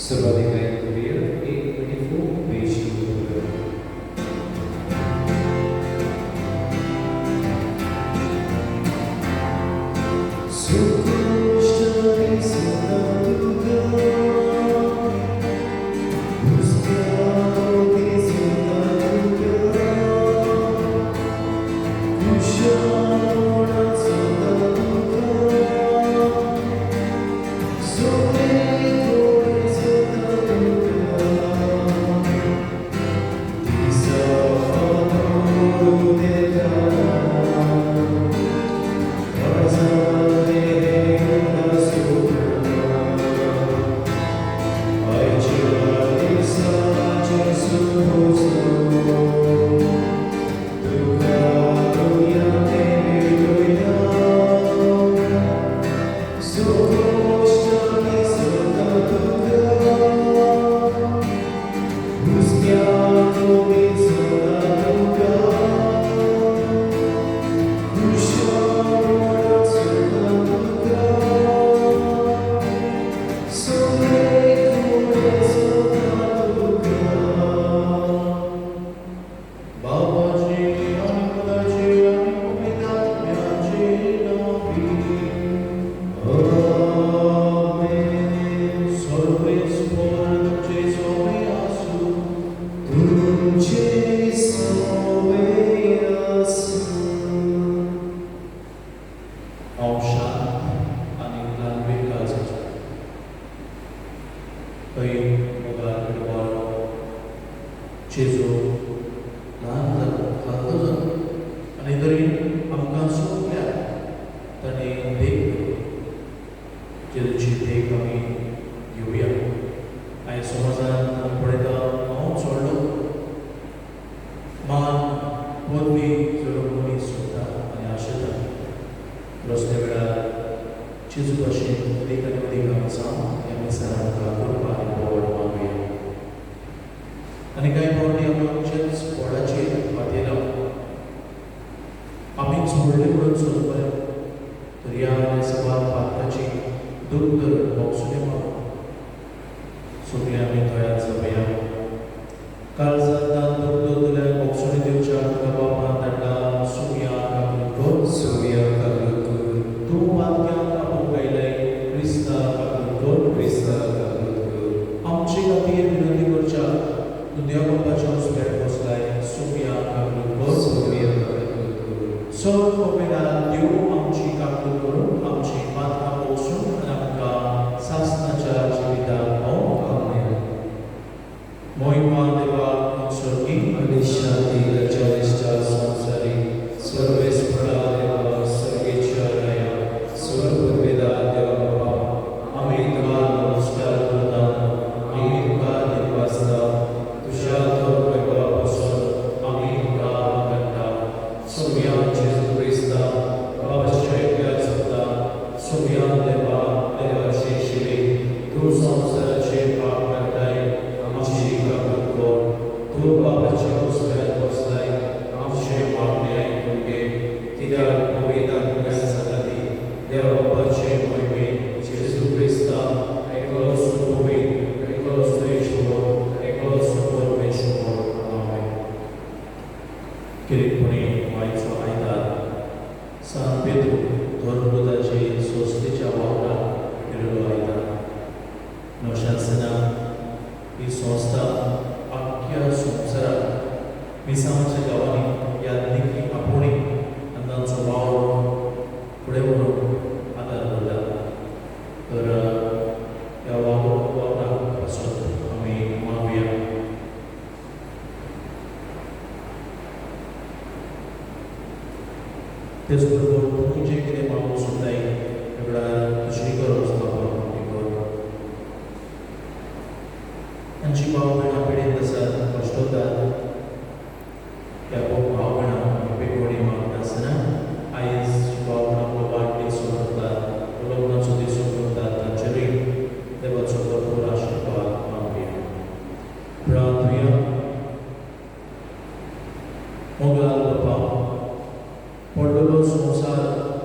सुरवातीक गायन करूया 824 पेज नंबर.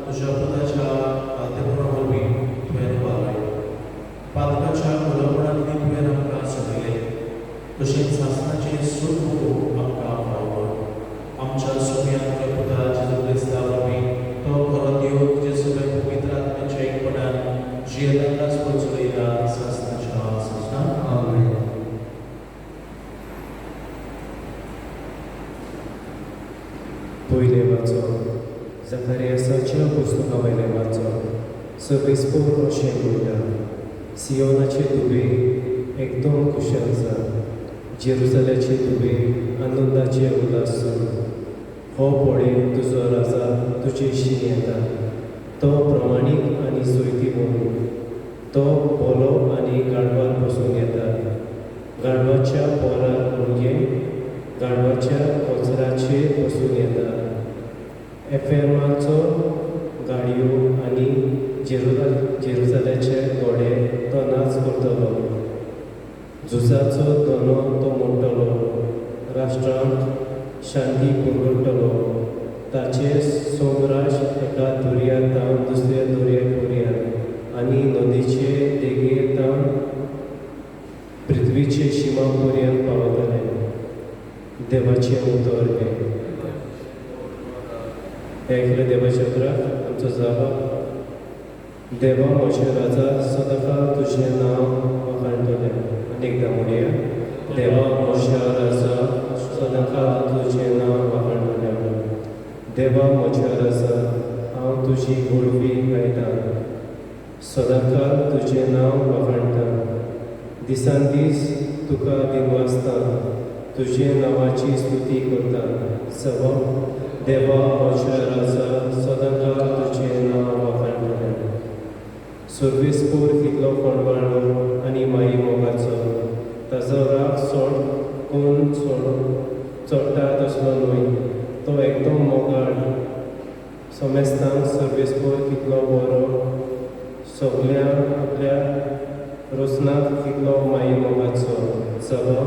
तुझ्या पुताच्या आद्यपणा वरवीं तुवें उबारले. पातकाच्या गुलामपणांतली तुवें आत्म्याचें सूख आमकां फावो. आमच्या सोम्यांतल्या पुता जेजू क्रिस्ता वरवीं तो खरो देव तुजे सगळे पवित्र आत्म्याच्या एकपणान जियेतांकाच चलयता सासणाच्या सासणा. आमेन. पयलें वाचप जकारियासाच्या पुस्तका वयलें वाचप. सर्वेस्पोर अशें म्हणटा, सियोनाचे दुबे एकदम खुशाल जा, जेरुजाल्याचे दुबे आनंदाचे उल्हास सुरू. हो पळय तुजो राजा तुजेशी येता, तो प्रमाणीक आनी सोयतीवंत, तो बोलो आनी गाडवार बसून येता, गाडवाच्या पोरार म्हणजे गाडवाच्या कोचराचेर बसून येता. एफेमाचो गाडयो आनी जेरुजाल्याचे घोडे तो नाच करतलो, झुजाचो दोनो तो मोडटलो, राष्ट्रांक शांती पुरवतलो. ताचे सोमराज एका दर्या तावन दुसऱ्या दर्या पर्यंत आनी नदीचे देगेर तावन पृथ्वीचे शिमा पर्यंत पावतले. देवाचें उतर हें. हें आयकलें देवाच्या उतराक आमचो जाप. देवा म्हज्या राजा, सदांकाळ तुजें नांव वाखाणटलें. आनी एकदां म्हणया, देवा म्हज्या राजा, सदांकाळ तुजें नांव वाखाणटलें. देवा म्हज्या राजा, हांव तुजी व्हडवी गायतां, सदांकाळ तुजें नांव वाखाणटा. दिसान दीस तुका दिनवासता, तुजे नांवाची स्तुती करता. सवा देवा म्हज्या राजा, सदांकाळ तुजें नांव वाखाणटलें. सर्वेस्पोर कितलो कोणवाळो आनी माई मोगाचो, ताजो राग सोड कोण सोड चडटा तसलो न्हय, तो एकदम मोगाळ. समेस्तांक सर्वेस्पोर कितलो बरो, सगल्या आपल्या रोसनाक कितलो माई मोगाचो. सवा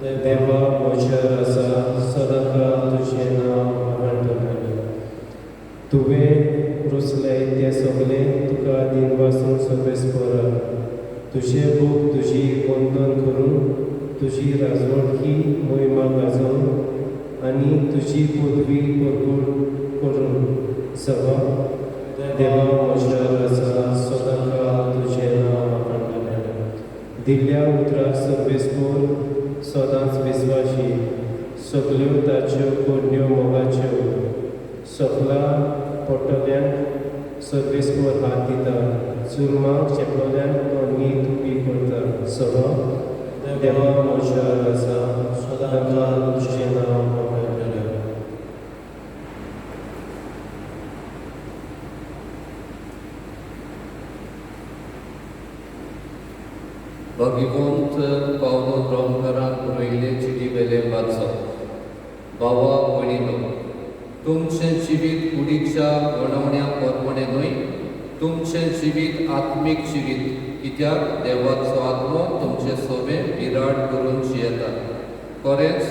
देवा म्हज्या राजा, सदांकाळ तुजें नांव वाखाणटलें. तुवें रोसलें तें सगळें तुका दिनवासून सर्वेस्पोरा, तुजें भोग तुजी वंदन करून, तुजी राजवटकी मोहिमा गाजोवन आनी तुजी पदवी परगट करून. सवा देवा म्हज्या राजा, सदांकाळ तुजें नांव वाखाणटलें. दिल्ल्या उतराक सर्वेस्पोर सदांच विस्वाशी, सगल्यो ताच्यो करण्यो मोगाच्यो. सगल्या पडटल्यांक सर्वेस्पोर हात दिता, जुलमाक चेपलोल्यांक तो नीत उबी करता. सवा देवा म्हज्या राजा, सदांकाळ तुजें नांव वाखाणटलें. भगिवंत पावलो रोमकारान बरयल्ले चिटी वेलें वाचप. भावा भयणीनो, तुमचें जिवीत कुडीच्या वणवण्या परवणें न्हय, तुमचें जिवीत आत्मीक जिवीत, कित्याक देवाचो आत्मो तुमचे सोबे विराट करून जियेता. खरेंच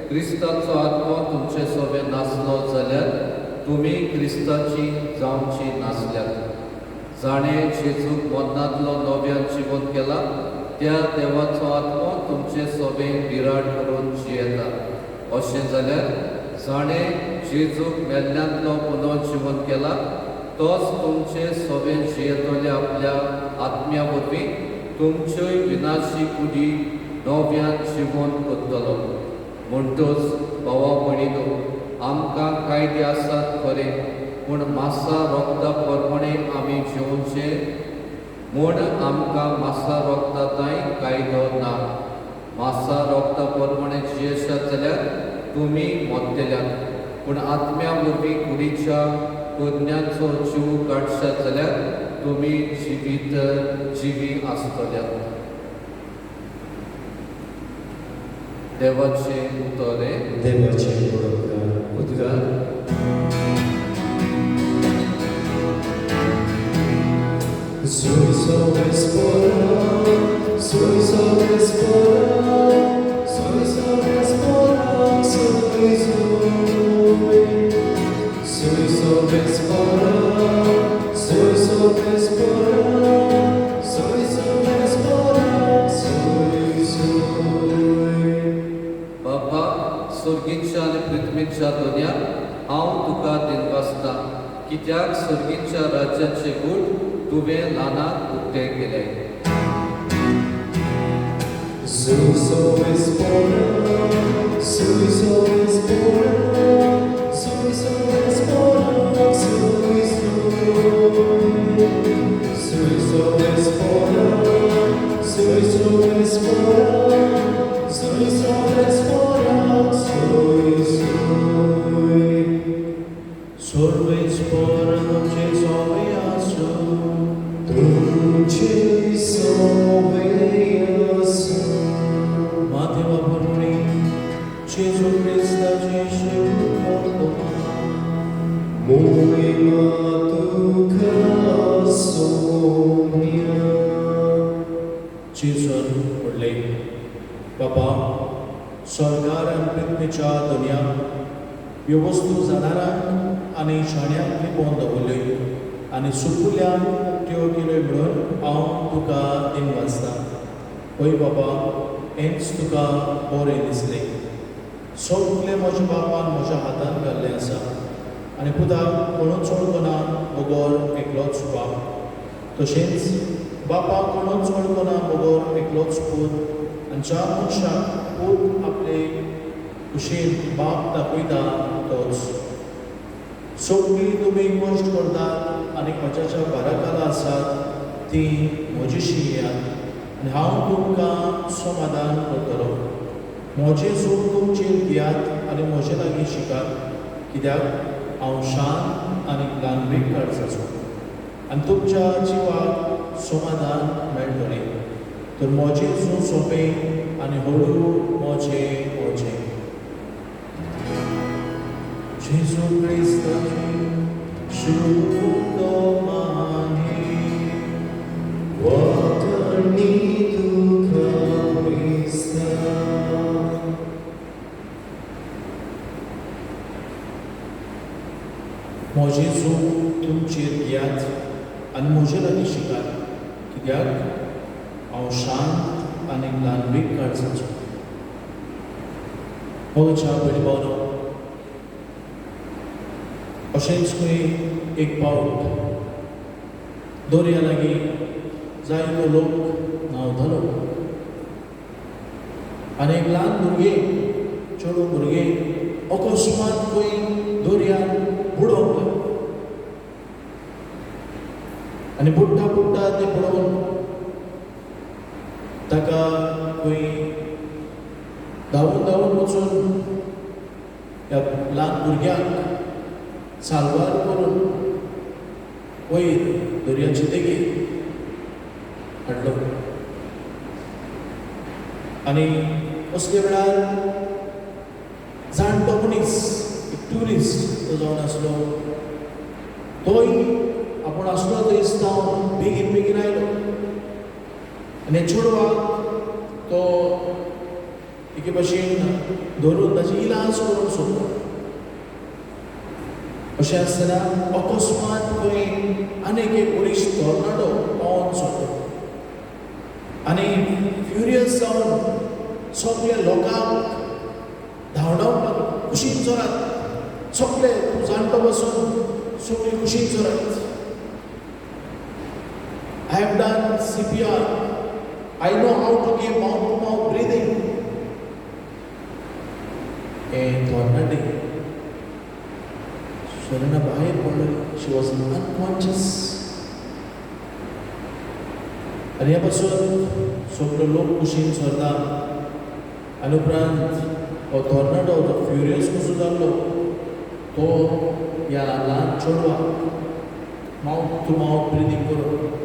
क्रिस्ताचो आत्मो तुमचे सोबे नासलो जाल्यार तुमी क्रिस्ताची जावची नासल्यात. जाणें जेजूक मरणांतलो नव्यान जिवन केला त्या देवाचो आत्मो तुमचे सोबे विराट करून जियेता. अशें जाल्यार जाणें जेजूक मेल्ल्यांतलो पुनर्जिवन केला तोच तुमचे सोबे जियेतले आपल्या आत्म्या वरवीं तुमच्योय विनाशी कुडी नव्यान जिवन करतलो. म्हणटच भावा भयणीनो, आमकां कायदे आसात खरें, पूण मासा रोगता प्रमाणे आमी जेवचे म्हूण आमकां मासा रोगता तांय कायदो ना. मासा रोगता प्रमाणे जियेशात जाल्यार तुमी मोत्तेल्यात, पूण आत्म्या वरवीं कुडीच्या करण्यांचो जीव काडशात जाल्यार तुमी जिवीत जिवी आसतल्यात. देवाचें उतर हें. देवाचें उतर. उद्गार. Soy sobespora, soy sobespora, soy sobespora, soy soy. Soy sobespora, soy sobespora, soy sobespora, soy soy. सर्गींच्या दोन्या हांव तुका दिनवासता कित्याक सर्गींच्या राज्याचे गूट तुवें ल्हानाक उक्ते केले. बाबा सरकार आनी पृथ्वीच्या दुनिया ह्यो वस्तू जाणारांक आनी शाण्यांक लिपोवन दवरल्यो आनी सुपुल्यांक उक्त्यो केल्यो म्हणून हांव तुका दिनवासता. हय बाबा, हेंच तुका बरें दिसलें. सगलें म्हज्या बापान म्हज्या हातान घाल्लें आसा आनी पुताक कोणूच वळखना बगर एकलोच बाप, तशेंच बापाक कोणूच वळखना बगर एकलोच पूत, आनी ज्या मनशाक पूत आपले कुशीन बाप दाखयता तोच. सगळीं तुमी कश्ट करतात आनी म्हज्याच्या बाराकाला आसात ती म्हजीशी येयात आनी हांव तुमकां समाधान करतलो. म्हजें सूख तुमचेर घेयात आनी म्हजे लागीं शिकात, कित्याक हांव शांत आनी ल्हानवीक काळजाचो आनी तुमच्या जिवाक समाधान मेळटलें. तर म्हजें सूख सोंपें आनी हळू म्हजें वचें. जेजू क्रिस्ताची शुद्ध माने वाखाणी तुका क्रिस्ता. म्हजें सूख तुमचेर घेयात आनी म्हजे लागीं शिकात, कित्याक हांव शांत आनी ल्हानवीक काळजाचो. म्हज्या भयण भावनो, अशेंच खंय एक पावट दर्या लागीं जायतो लोक न्हांवतालो आनी एक ल्हान भुरगें, चेडूं भुरगें अकस्मात खंय दर्यान बुडोवंक लागलें आनी बुडटा बुडटा तें पळोवन ताका खंय धांवून धांवून वचून ह्या ल्हान भुरग्याक साल्वार करून वयर दर्याचे देगेर हाडलो. आनी असले वेळार जाणटो मनीस, एक ट्युरिस्ट तो जावन आसलो, तोय आपूण आसलो थंयच जावन बेगीन बेगीन आयलो आनी चेडवाक तो एके भशेन धरून ताची इलाज करूंक सोदता. अशें आसतना अकस्मात खंय आनीक एक वरिश्ठ तरणाटो पावोन सोदलो आनी फ्युरियस जावन सगल्या लोकांक धांवडावंक लागलो. कुशीन चोरात सगळे, तूं जाणटो बसून सगळे कुशीन चोरात. I have done CPR. I know how to give mouth to mouth breathing. हें तरणाटे शरणा भायर पडलेली. She was unconscious. आनी ह्या पासून सगलो लोक कुशीन सरता आनी उपरांत हो तरणाटो जो फ्युरियस कसो जाल्लो तो ह्या ल्हान चेडवाक मावथ टू मावथ ब्रिदींग करून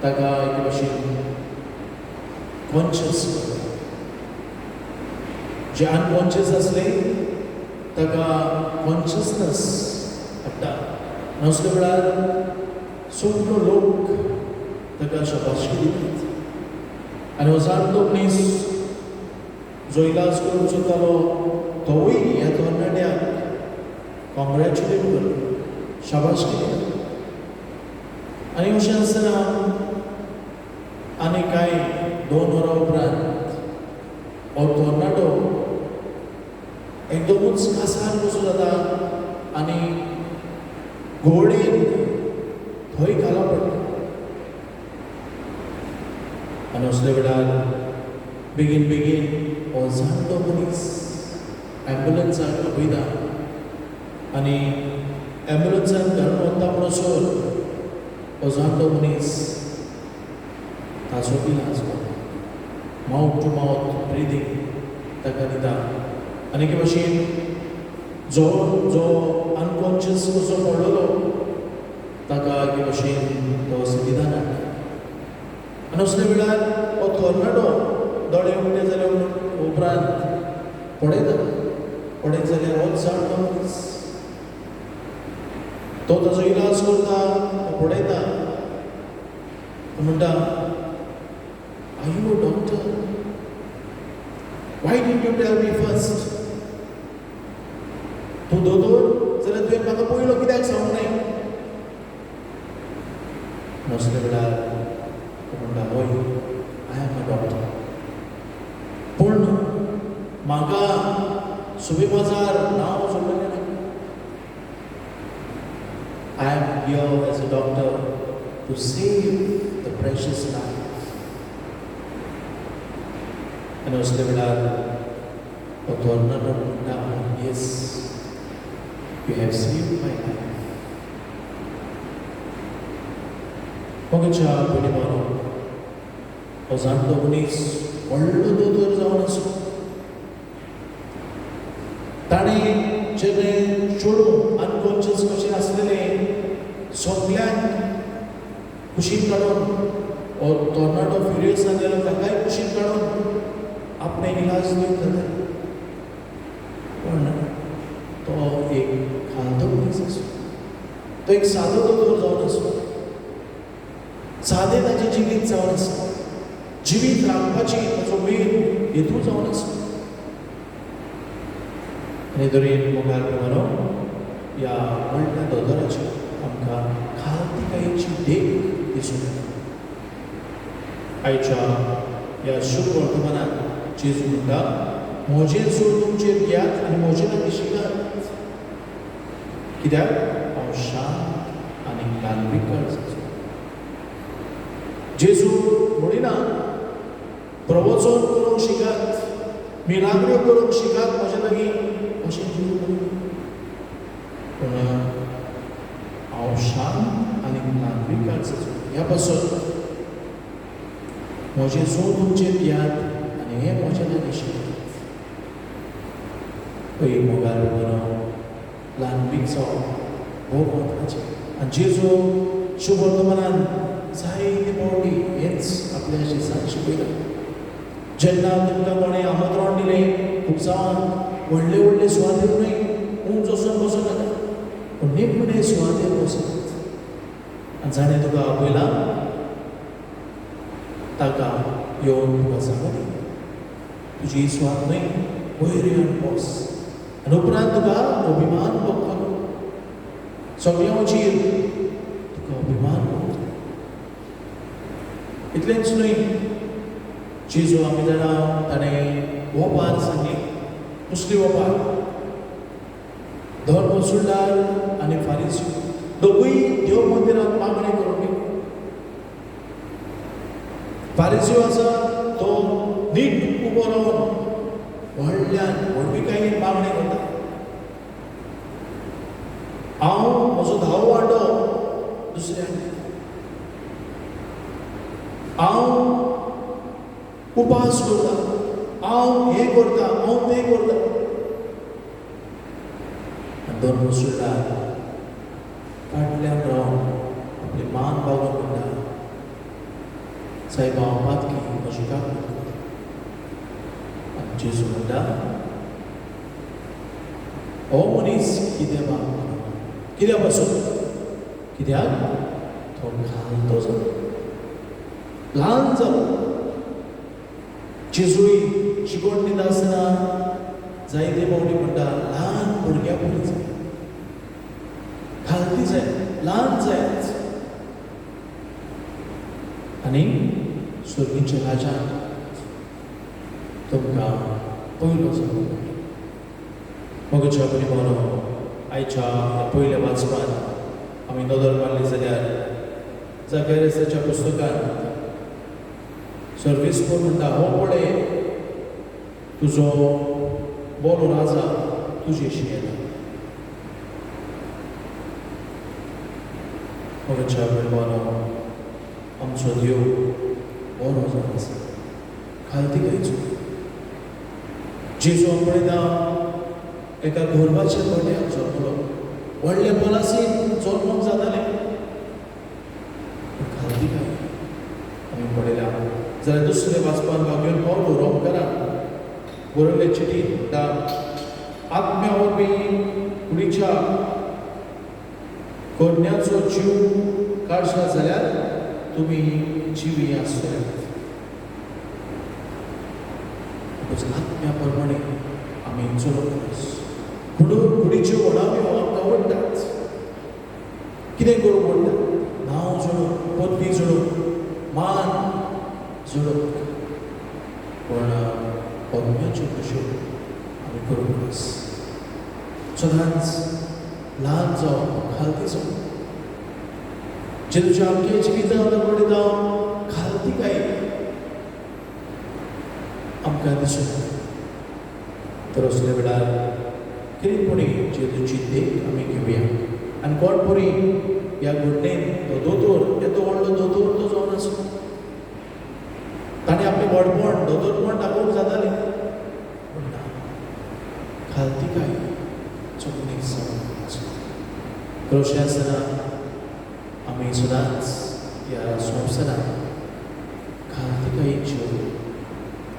ताका एके भशेन कॉन्शियस करता. जे अनकॉन्शियस आसले ताका कॉन्शियसनस हाडटा. असल्या वेळार सगलो लोक ताका शाबासकी दितात आनी हो जाणटो मनीस जो इलाज करूंक सोदतालो तोवूय ह्या तरणाट्याक कॉंग्रेच्युलेट करता, शाबासकी दिता. आनी अशें आसतना आनी कांय 2 वरां उपरांत हो तरणाटो एकदमूच कासार कसो जाता आनी घोडेन थंय घाला पडटा. आनी असल्या वेळार बेगीन बेगीन हो जाणटो मनीस ॲम्बुलन्साक आपयता आनी ॲम्बुलन्सान घालून वता म्हणसर हो जाणटो मनीस ताचो इलाज करता, मावथ टू मावथ ब्रिदींग ताका दिता. आनी एके भशेन जो जो अनकॉन्शियस कसो पडलेलो ताका एके भशेन तो सुविधान हाडटा. आनी असल्या वेळार हो तरणाटो दोळे उक्ते जाले उपरांत पळयता, पळयत जाल्यार होच जाणटो मनीस तो ताजो इलाज करता, तो पळयता, तो म्हणटा, Are you a doctor? Why didn't you tell me first? तूं दोतोर जाल्यार तुवें म्हाका पयलो कित्याक सांगूंक नाय? असल्या वेळार तो म्हणटा, हय, I am a doctor, पूण म्हाका सुबे बाजार नांव जोडलेलें ना. I am here as a doctor to save the precious life. आनी असल्या वेळार तो तरणाटो म्हणटा, Yes, you have saved my life. मोगेच्या भयणी भावांनो, हो जाणटो मनीस व्हडलो दोतोर जावन आसलो. ताणें जेन्ना चेडूं अनकॉन्शियस कशें आसलेलें सगल्यांक कुशीन काडून, हो तरणाटो फ्युरियस जालो ताकाय कुशीन काडून आपणें इलाज दिवंक जाता. पूण तो एक खालतो मनीस आसलो, तो एक सादो दोतोर जावन आसलो, सादें ताचें जिवीत जावन आसलें, जिवीत राखपाची ताचो मेन हेतू जावन आसलो. आनी तरेन मुखार प्रमाण ह्या व्हडल्या दोतोराची आमकां खालतिकायेची देख दिसून येता. आयच्या ह्या शुभ वर्तमानात जेजू म्हणटा, म्हजें जोड तुमचेर घेयात आनी म्हजें लागीं शिकात, कित्याक हांव शांत आनी ल्हानवीक आसा. जेजू म्हणिना प्रवचन करूंक शिकात, मिलाग्रो करूंक शिकात म्हजे लागीं, अशें जेजू म्हणिना. पूण हांव शांत आनी ल्हानवीक आसा, ह्या पासून म्हजें जोड तुमचेर घेयात आनी हें म्हजें लागीं शिकात. पळय मोगाळ बरो ल्हानवीक जावप भोव म्हत्वाचें. आनी जेजू शुभ वर्तमानान जायते फावटी हेंच आपल्या शिसांक शिकयता. जेन्ना तुमकां कोणें आमंत्रण दिलें खुबसांवांक, व्हडले व्हडले सुवातेर न्हय, उंच वचून बसूं नाका, पूण निमणे सुवातेर बसात. आनी जाणें तुका आपयला ताका येवन तुका सांगू दी, तुजी ही सुवात न्हय, वयर येवन बस. आनी उपरांत तुका अभिमान भोगतलो, सगळ्यांचेर तुका अभिमान भोगतलो. इतलेंच न्हय, जेजू आमी जाणा ताणें ओपार सांगली, कसली ओपार? धर्म सुडलार आनी फारीसी दोगूय देव मंदिरांत मागणें करूंक गेले. फारीसी आसा तो नीट उबो रावन व्हडल्यान व्हडविकायेन मागणें करता, हांव म्हजो धावो वांटो दुसऱ्यांक दिता, हांव उपास करता, हांव हें करता, हांव तें करता. आनी धर्म सुडलार फाटल्यान रावन आपली मान बागोवन म्हणटा, सायबा हांव पातकी, म्हजी काकूट कर. आनी जेजू म्हणटा, हो मनीस कितें मागता, कित्या पासून, कित्याक तो घालतो जालो, ल्हान जालो. जेजूय शिकवण दिता आसतना जायते फावटी म्हणटा, ल्हान भुरग्या परी जाय, खालती जाय, ल्हान जायच. आनी सुर्गीच्या राजान तुमकां पयलो जावंक मेळटलो. मोगाच्या परिमानो आयच्या पयल्या वाचपान आमी नदर मारली जाल्यार जागेरेसाच्या पुस्तकांत सर्वीस कोण म्हणटा, हो पळय तुजो बरो राजा तुजेशी येता. मोगाच्या परिमानो आमचो देव बरो जावन आसा, खालती गायचो जेजू आमी पळयता एका गोरवाच्या गोट्याक जल्मलो, व्हडले पलासीन जल्मोंक जातालें, पूण खालती काय आमी पळयल्या. जाल्यार दुसरें वाचपान गांवगेर पावलो रोमकारान बरोवयले चिटी म्हणटा, आत्म्या वरवीं कुडीच्या करण्याचो जीव काडशा जाल्यार तुमी जिवी आसतले. आत्म्या प्रमाणे आमी चलूंक गरज. कुडीच्यो वडाव्यो आमकां आवडटात, कितें करूंक आवडटा, नांव जोडूंक, पदवी जोडूंक, मान जोडूंक, पूण पद्म्याच्यो कश्यो आमी करूंक गरज. सदांच ल्हान जावप, खालती जावप. जेजूच्या आमच्या जिवितांत पळयता खालती काय आमकां दिसून येता. तर असल्या वेळार कितें जेजूची देख आमी घेवया. आनी कोण परी ह्या घडणेन तो दोतोर, येदो व्हडलो दोतोर तो जावन आसलो, ताणें आपलें व्हडपण दोतोरपण दाखोवंक जातालें, पूण ना, खालती काय मनीस जावन आसलो. तर अशें आसतना आमी सदांच ह्या संवसारांत खालतिकायेच्यो,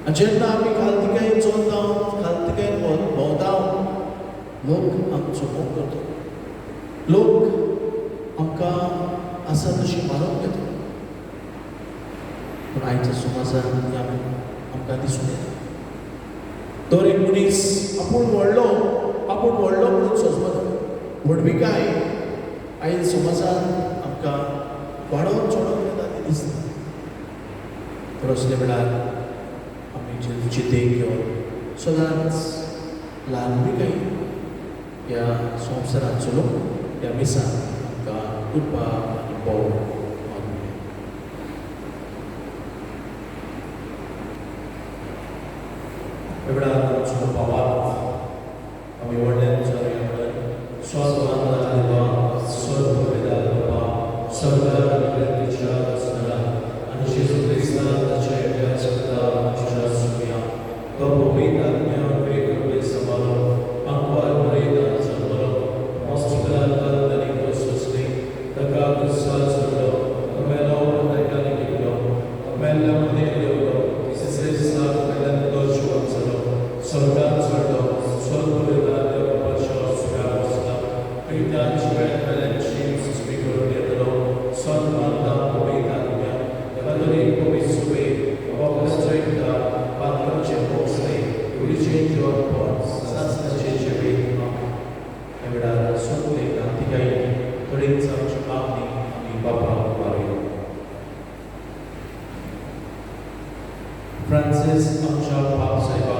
आनी जेन्ना आमी खालतिकायेन चलता, खालतिकायेन भोंवता, लोक आमचो मोग करता, लोक आमकां आसा तशी मानून घेता. पूण आयच्या समाजान आमकां दिसून येता दर एक मनीस आपूण व्हडलो, आपूण व्हडलो म्हणून सोंसना. व्हडविकाय आयज समाजान आमकां वाडोवन चडोवन येता ती दिसता. तर असल्या वेळार आमी जेजूची देख घेवन सदांच ल्हानविकाय ह्या संवसारांत चलूंक ह्या मिसान आमकां कृपा आनी भोव मागुया. वेळार आमचो भावार्थ आमी व्हडल्यान उचारुया म्हणून, स्वास्वांता देवा, सर्व वेदा बाबा, सरकार आनी व्यक्तीच्या स्मरणात आनी जेजू क्रिस्तान ताच्या एकल्या सुद्दां आमच्या सुम्या तो पवित्र आत्म्या वरवीं समालो आंकवार मरेदान जल्मलो, हॉस्पिटलांत ताणी सोंसली, ताका क्रिस्तान सोडलो, मेलो, ताका लिखिल्लो, मेल्ल्या मदीं देवलो, तिसरे दिसा मेल्यान तो जिवन जालो, स्वर्गात चडलो, स्वर्ग देव बाबाच्या सुव्या बसला, प्रितान जिव्यान मेल्यांची सुस्मी करून येतलो. संत मानता पवित्र आत्म्या, कातोलीक पवित्र सुवे, बाबाचो एकदा, पात्राचे मोक्षणे, कुडीचें जिवनपण, सासणाचें जिवीत. ह्या वेळार सोंपले क्रांतिकाय थोडीच आमची मागणी आमी बापाक मारुया. फ्रांसीस आमच्या बाप साहेबा,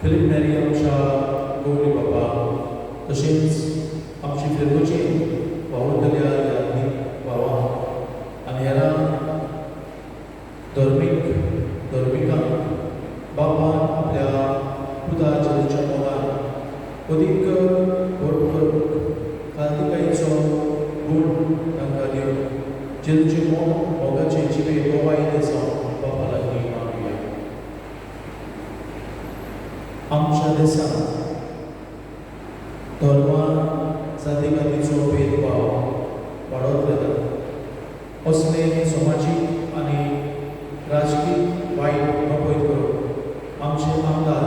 फिलीप नेरी आमच्या गौरी बाबा, तशेंच आमची फिरगोची वावुरतल्या ह्या भावां आनी हेरां धर्मिकांक बापान आपल्या पुता जेजूच्या मोगान अदीक व्हड करूंक खालतिकायेचो गूण तांकां दिवन जेजूचे मोगाचे जिवे गोवायले जावन बापा लागीं मागुया. आमच्या देशांत धर्मा जाती कातीचो भेदभाव वाडत वता. असले समाजीक आनी राजकीय वायट नपयत करून आमचे आमदार,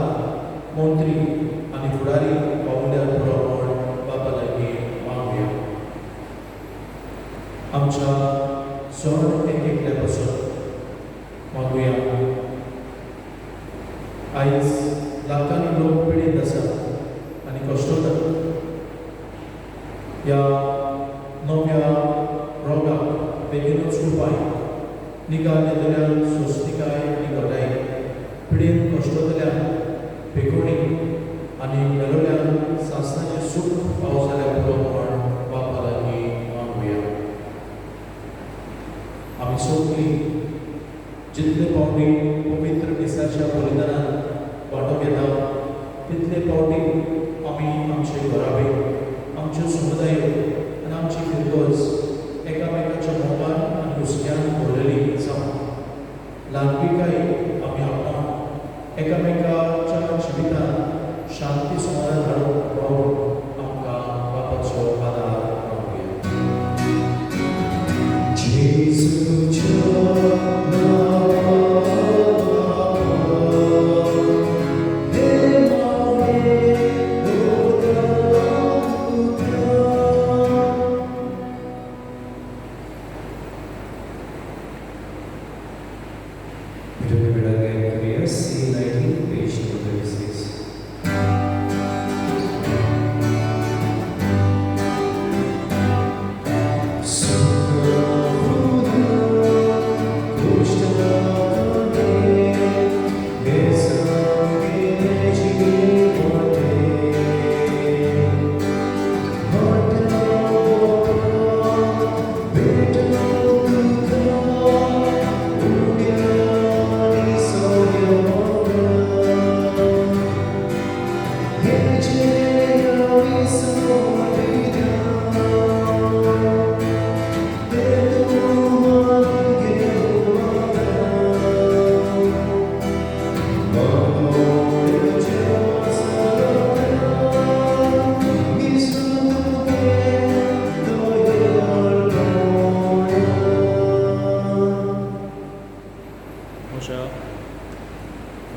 मंत्री आनी फुडारी वावुरल्यार पुरो म्हूण बापा लागीं मागुया. आमच्या जण एक एकल्या पासून मागुया. आयज लाखांनी लोक पिडीत आसात आनी कश्टतात. ह्या नव्या रोगाक बेगीनूच उपाय निकाल येतल्या सोंसणिकाय आनी घटाय, पिडेन कश्टतल्या बेगोणी आनी मेलोल्यान सासणाचें सूख फावो जाल्यार पुरो म्हण बापा लागीं मागुया. आमी सगळीं जितले फावटी पवित्र मिसाच्या बलिदानांत वांटो घेता तितले फावटी आमी आमचे घराबे, आमच्यो समुदायो आनी आमची फिरगज एकामेकाच्या मोगान आनी हुस्क्यान भरलेली जावं. ल्हानपिकाय आमी आपणावन एकामेकाच्या जिवितांत शांती समाधान हाडूंक वावरून आमकां बापाचो आदार मागुया. C19, page number 36.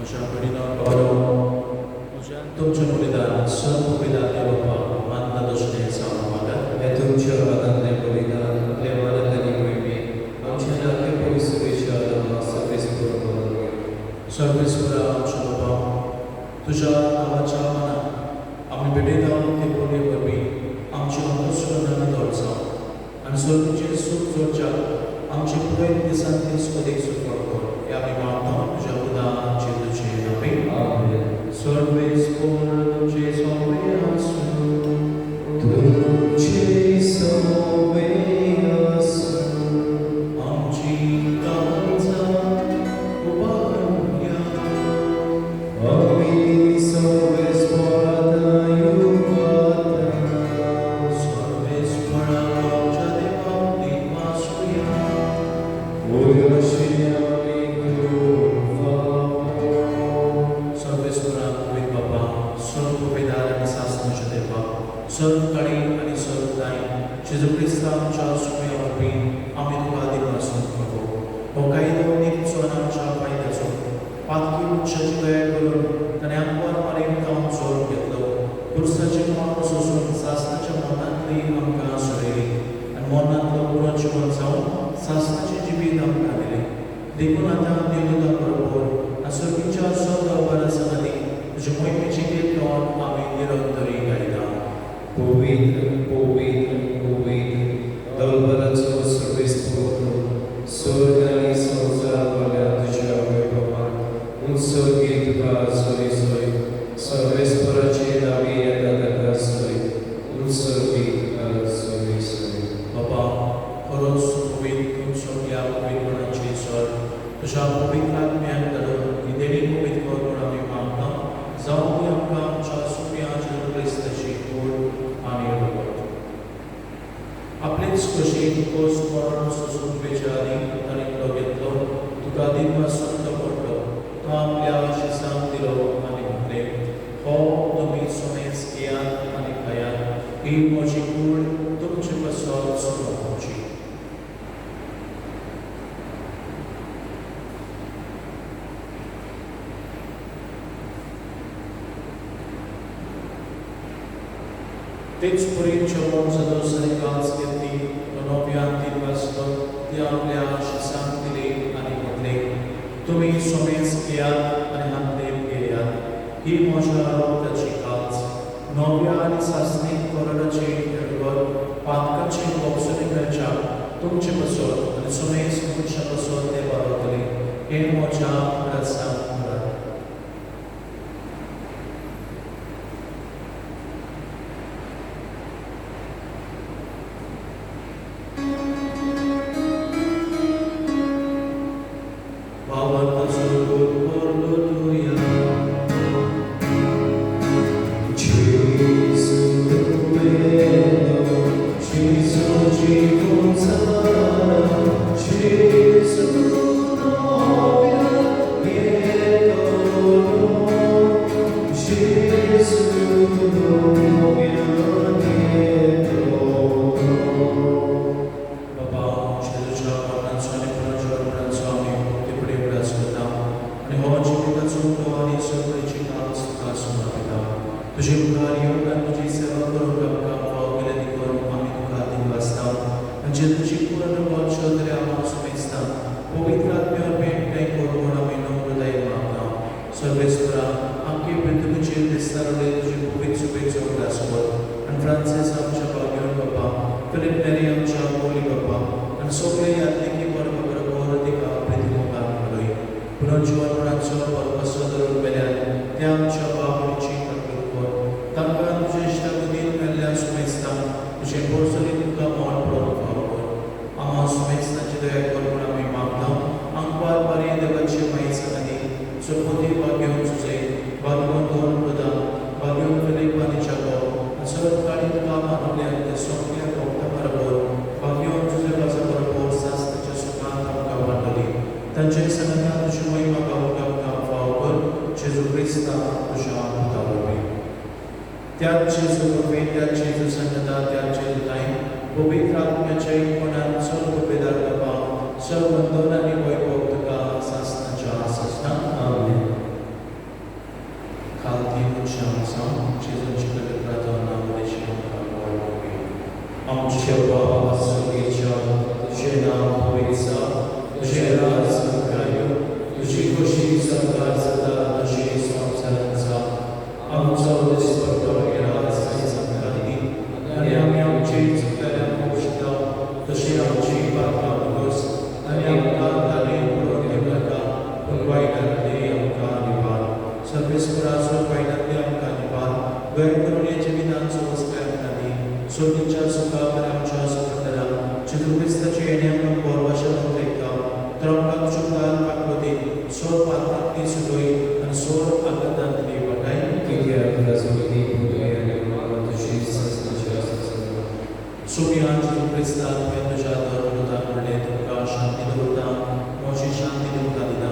म्हज्या भयणीनो म्हज्या तुमचें बलिदान सर्व बलिदान देव बाप्पा मानता तशें जावन मागात. हे तुमच्या हातांतलें बलिदान आपल्या मनांतल्यानी मोहिमे आमच्या नाते पवित्र आदामा सर्वेस पुरो मानून घेवं. सर्वेस्परा आमच्या बाबा, तुज्या नांवाच्या मानान आमी भेटयता ते बोलये वरवीं आमचें अंतस्कर्ण नितळ जावं आनी सर्गीचें सूख जोडच्याक आमचे पुराय दिसान दीस अदीक सुफळ कर. हे आमी मागता तुज्या पुता जेजूचे नांवे. आमेन. सर्वेस्पर तुमचे सोंपे आसूं. तुमचे सोबे आसूं. आमची काळजां उबारुया. आमी सर्वेस्परा युवाता. सर्वेस्परा आमच्या देवाक दिनवासुया. सर्वेस्परा पवित्र बाबा, सर्व पिदार आनी सासणाच्या देवा, सर्व काळी आनी सर्व दाय जेजू क्रिस्ता आमच्या सुम्या वरवीं आमी तुका दिनवासूंक फावो. हो कायदो नितीचो आनी आमच्या फायद्याचो. पातकी मनशाची दया करून ताणें आमकां मरेन जावन जल्म घेतलो, खुर्साचें मरण सोसून सासणाच्या मरणांतली आमकां सोडयली आनी मरणांतलो पुरो जिवन जावन सासणाचें जिवीत आमकां दिलें. देखून आतां देवदूतां बरोबर आनी सर्गीच्या सर्व दरबारा संगती तुजे मोहिमेचें कीर्तन आमी निरंतरी गायता. पवित्र पवित्र पवित्र दलबराचो सर्वेस्पर, स्वर्ग आनी संवसार भरल्या तुज्या वैभवान. उत्सर्गी तुका सोय सोय, सर्वेस्पराचे नांवी येता ताका सोय, उत्सर्गी तुका सोय सोय. बाबा, खरोच पवित्र तूं सगळ्या पवित्रपणाची सर, तुज्या पवित्र आत्म्याक धाडून ही देणी पवित्र कर म्हूण आमी मागता. जावं ती आमकां आमच्या सुम्या जेजू क्रिस्ताची कूड आनी रगत. आपलेच कशी कोस मरण सोसून पेच्या आदीं ताणें तो घेतलो, तुका दिनवासून तो पडलो, तो आपल्या शिसांक दिलो आनी म्हटलें, हो तुमी सुमेस घेयात आनी खायात, ही म्हजी कूड तुमचे पासत सोडोवची. तेच परी जेवण जातकच ताणें कांच घेतली, तो नव्यान दिनवासलो, ती आपल्या शिसांक दिली आनी म्हटलें, तुमी सोमेस घेयात आनी हांतले पियेयात, ही म्हज्या रगताची कांच, नव्या आनी सासणीक कराराचे रगत पातकाचे भोगसणे मेळच्या तुमचे पासत आनी सोमेस मनशा पासत तें बारवतलें. हें म्हज्या उगडासाक करात. भावार्थाचो परगटुया. Gesù bello, Gesù ci consara, Gesù novia lieto, Gesù novia lieto. बाबा जेजूच्या मरणाचो आनी पुनर्जीवनाचो आमी मुक्तीपणी उगडास करता आनी हो जिविताचो तो आनी सगळीची काज तुका समर्पिता. तुजे मुखार येवन आनी तुजी सेवा करूंक आमकां फावो केलें देखून आमी तुका दिनवासता आनी जे तुजी कूड आनी वंश तरी आमकां सुमेजता पवित्र आत्म्यावर भेट करूं म्हूण आमी नम्रतायेन मागता. सर्वेस्परा आमचे पृथ्वीचेर दिसताले तुजी पवित्र सुबेचो उगडास कर आनी फ्रांसीस आमच्या भाग्यवन बाबा, फिलीप नेरी आमच्या मोली बाबा आनी सगळे यात्रिकी वर्ग बरोबर तिका प्रिती मुखार घालय. पुनर्जीवनपणाचो बरकसो धरून मेल्यान त्या आमच्या बाबणीची कटकट कर. तांकां तुजे इश्टागतीन मेल्ल्या सुमेस्तांक तुजें पोरसरीत तुका मोल पळोवंक फावो कर. आमा सुमेस्तांची दया कर म्हूण आमी मागता. आंकवार बारी देवाचे माई सांगाती सुरपती भाग्यवन सुजय, भाग्यवन दोन प्रधान, भाग्यवन फिलीप आनी जाकोब आनी सर्वकाळी तुका मानवल्यान ते सगळ्या भक्तां बरोबर भाग्यवन जुजेबाचा बरोबर सासणाच्या सुखांत आमकां वांटली. तांचे सांगातान तुजी महिमा गावंक आमकां फावो कर. जेजू क्रिस्ता तुज्या पुता वरवीं. त्याच जेजू वरवीं, त्याच जेजू सांगाता, त्याच जेजू ताईन पवित्र आत्म्याच्या एकपणान सर्व उपेदार बाबा, सर्व वंदन आनी वैभव तुका सासणाच्या सासणाक. आमेन. खालती मनशां जावन जेजूची पवित्र नांव आमकां वळखुया. आमच्या बाबा स्वर्गेच्या, तुजें नांव पवित्र जावं, तुजें राज आमकां येवं, तुजी खोशी सरकार जाता तशी संवसारांत जावं. आमचो दिसपट्टो राज आयज आमकां दी आनी आमी आमची चुकलेल्यांक पोशता तशी आमची पात्रां भोगस आनी आमकां तालीम पडोवन दिवं नाका, पूण वायटांतली आमकां निवार. सर्वेस्पराचो वायटांतली आमकां निवार. गैर करुणेच्या विधानचो वसकाय आमकां दी. सोदीच्या सुखाक आनी आमच्या सुखदरा जेजू क्रिस्ताचे येणे आमकां पोरवाशा उलयता. तर आमकां तुज्या मुखार काकळुती सोर पात्रांतली सुटय आनी सोर आघातांतली वाटाय. कित्याक राजवटी पुतय आनी मान तुजी सासणाच्या सासणाक. सोम्या जेजू क्रिस्ता, तुवें तुज्या धर्मदूताक म्हणलें, तुमकां शांती दवरता, म्हजी शांती तुमकां दिता.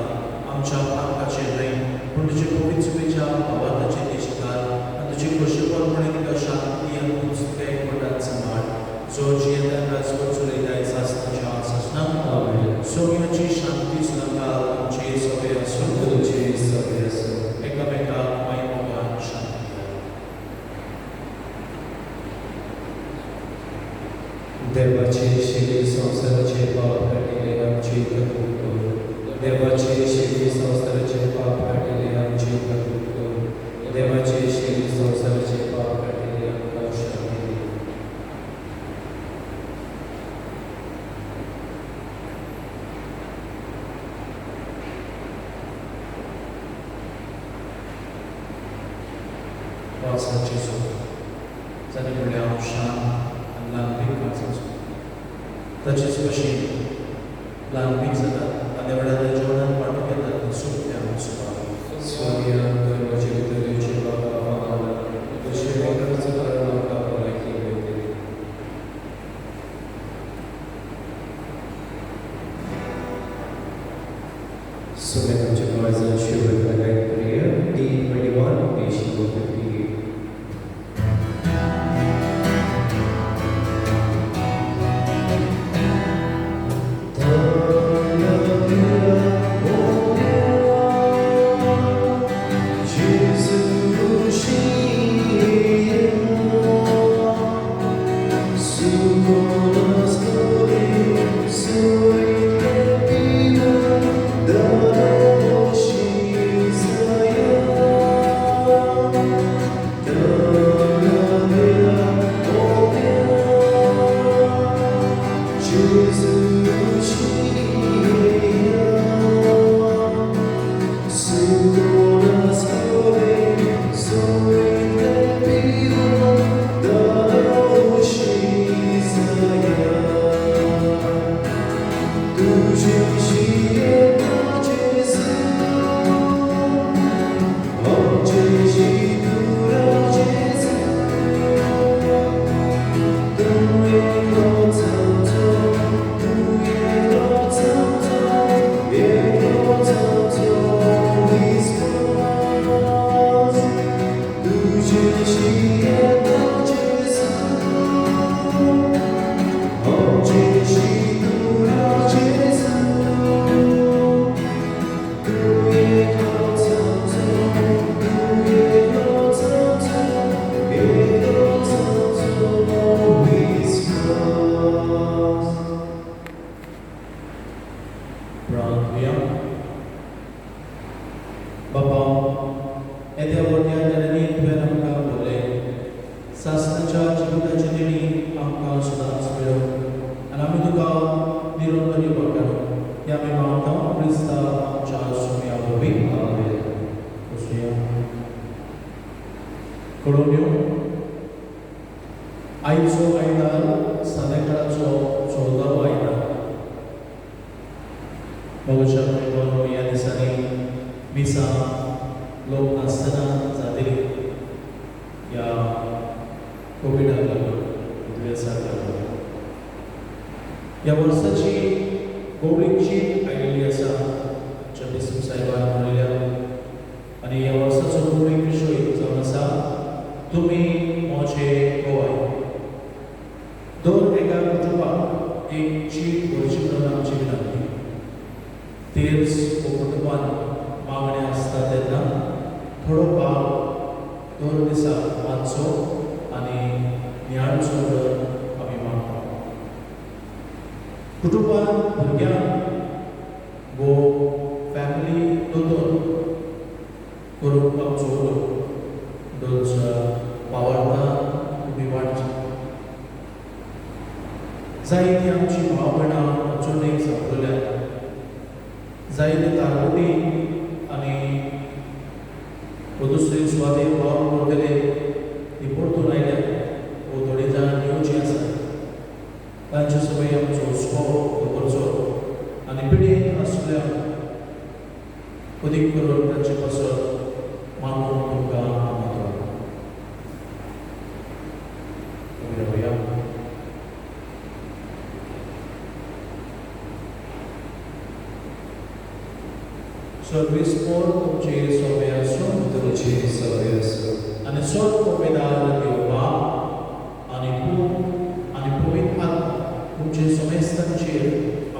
आमच्या पातकाचेर न्हय पूण तुजे पवित्र सुबेच्या भावार्थाचेर ती शिकार आनी तुजी खोशेपरपणे तिका शांती आनी तुका एकवटान सांबाळ, जो जियेता राजवट चलयताय सासणाच्या सासणाक. आमेन. सोम्याची शांती सदांकाळ तुमचे सगळे आसूं. तुमचे सगळे आसूं. एकामेकाक माय मोगान शांती दियात. देवाचे शिरी संवसाराचे पाप काडिल्ले आमची कबूल कर. देवाचे शिरी संवसाराचे पाप काडिल्ले आमची कबूल कर. देवाचे शिरी संवसाराचे पाप काडिल्ले आमकां शांती दी. पावसाची जोड जाणें म्हणल्यार हांव शांत आनी ल्हानपीक काळजाचो. ताचेच भशेन ल्हानपीक जातात आनी वेळार जेवणान वांटूंक येतात ती सोंप्या सुभाव. स्वामी तुवें म्हजे भितर येवचें म्हाका फावना, तुजें मोगाचो कारण म्हाका भलायकी मेळटली. सुमेर आमच्या काळजान शिवत लगायत करूया. D21 page number 58. Su conosco, su कळोवन्यो आयचो आयतार संध्याकाळचो 14वो आयतार. मोगाच्या भयणींनो, ह्या दिसांनी मिसां लोक नासतना जातली ह्या कोविडाक लागून, दुयेंसाक लागून. ह्या वर्साची गोवळीक चीट आयिल्ली आसा आमच्या बिस्प साहेबान म्हणिल्ल्या आनी ह्या वर्साचो गोवळीक विशय जावन आसा तुमी म्हजे गोवाय. दर एका कुटुंबाक एक चीट व्हरची म्हणून आमची विनंती. तेर्स वो कुटुंबान मागणें आसता तेन्ना थोडो भाग दर दिसा वाचचो आनी नियाळचो म्हणून आमी मागता. कुटुंबान भुरग्यांक वो फॅमिली दोतोर करूंक आमचो उलो दोनच्या भावार्थान तुमी वाडची. जायती आमची भाव भयणां अजून एक सांपडल्या, जायते तारगुटी आनी दुसरे सुवातेर वावर करतले ती परतून आयल्या वो थोडी जाण येवची आसा. तांचे सगळे आमचो हुस्को दवरचो आनी पिडेन आसल्या अदीक करून तांचे पासत मागूंक तुमकां आमंत्रण. उबी रावया. सर्वेस्पोर तुमचे सोबे आसूं. तुमचे सवे आसूं. आनी सोड कोपेदार देव बाप आनी पूत आनी पवित्र आत्मा तुमचे समेस्तांचेर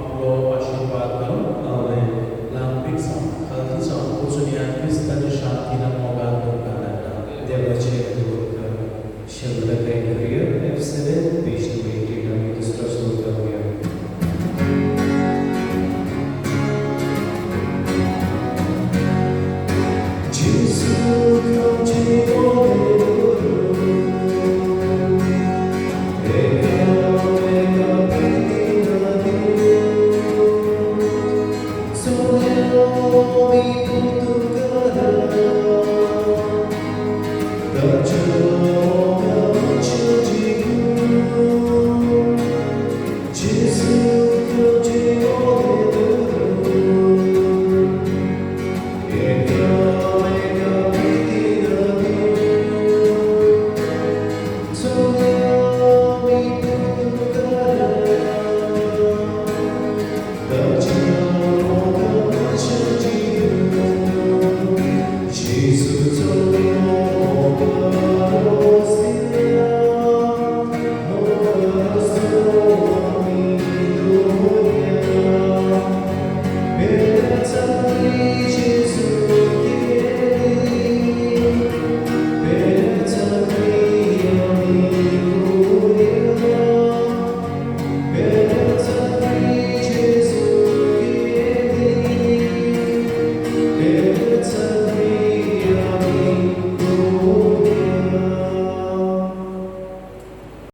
आपलो आशिर्वाद घालून. आमेन. ल्हानपीक जावं खालती जावं वचून ह्या क्रिस्ताच्या शांतीन मोगान तुमकां धाडटा. देवाचे उपकार. शेवटाक करूया F7 page number 88 आमी दुसरो श्लोक गावया. Gesù तुमचे मोरे एका एका प्रीतीन Dio, sole mi